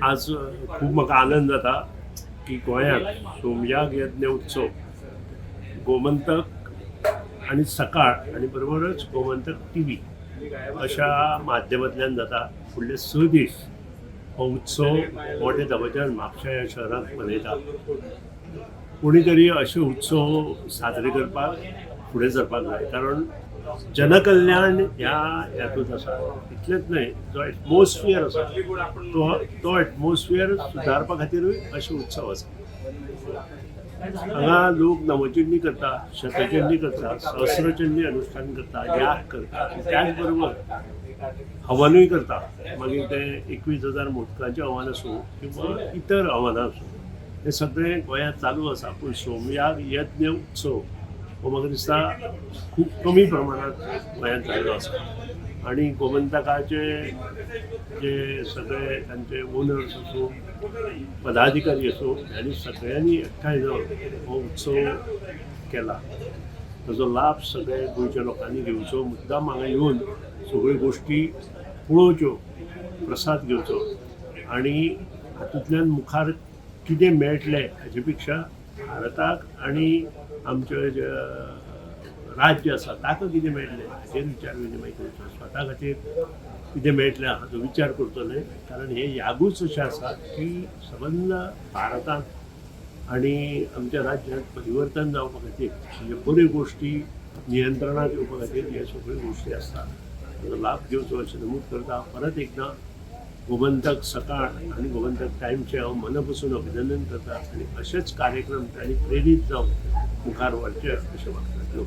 आज खूब म्हाका आनंद जाता की गोंयांत सोमयाग यज्ञ उत्सव गोमंतक आनी सकाळ आनी बरोबरच गोमंतक टीव्ही अशा माध्यमांतल्यान जाता. फुडले 6 दीस हो उत्सव मोठ्या दबाज्यान म्हापशा ह्या शहरांत मनयता. कोणी तरी अशे उत्सव साजरे करपाक फुडें सरपाक जाय, कारण जनकल्याण ह्या हातूंत आसा. इतलेंच न्हय, जो एटमॉस्फियर आसा तो तो एटमॉस्फियर सुदारपा खातीरूय अशे उत्सव आसा. हांगा लोक नवचंडी करता, शतचंडी करता, सहस्रचंडी अनुष्ठान करता, याग करता, त्याच बरोबर हवनूय करता. मागीर ते 21,000 मोदकांचें हवन आसूं किंवा इतर हवनां आसूं, हें सगळें गोंयांत चालू आसा. पूण सोमयाग यज्ञ उत्सव हो म्हाका दिसता खूब कमी प्रमाणांत गोंयांत जाल्लो आसा. आनी गोमंतकाचे जे सगळे तांचे ओनर्स आसूं, पदाधिकारी आसूं, ह्यांनी सगळ्यांनी एकठांय जावन हो उत्सव केला. ताजो लाभ सगळे गोंयच्या लोकांनी घेवचो, मुद्दाम हांगा येवन सगळ्यो गोश्टी पळोवच्यो, प्रसाद घेवचो आनी हातूंतल्यान मुखार कितें मेळटलें हाजे पेक्षा भारताक आनी आमचे जे राज्य आसा ताका कितें मेळटलें हाचेर विचार विनिमय करचो. स्वता खातीर कितें मेळटलें हाचो विचार करचो न्हय, कारण हे यागूच अशे आसात की सबंद भारतांत आनी आमच्या राज्यांत परिवर्तन जावपा खातीर, म्हणजे बऱ्यो गोश्टी नियंत्रणात येवपा खातीर हे सगळ्यो गोश्टी आसतात. ताजो लाभ घेवचो अशें नमूद करता. परत एकदां गोमंतक सकाळ आनी गोमंतक टायमचें हांव मना पसून अभिनंदन करता आनी अशेच कार्यक्रम तांणी प्रेरीत जावन मुखार व्हरचे अशें म्हाका लोक.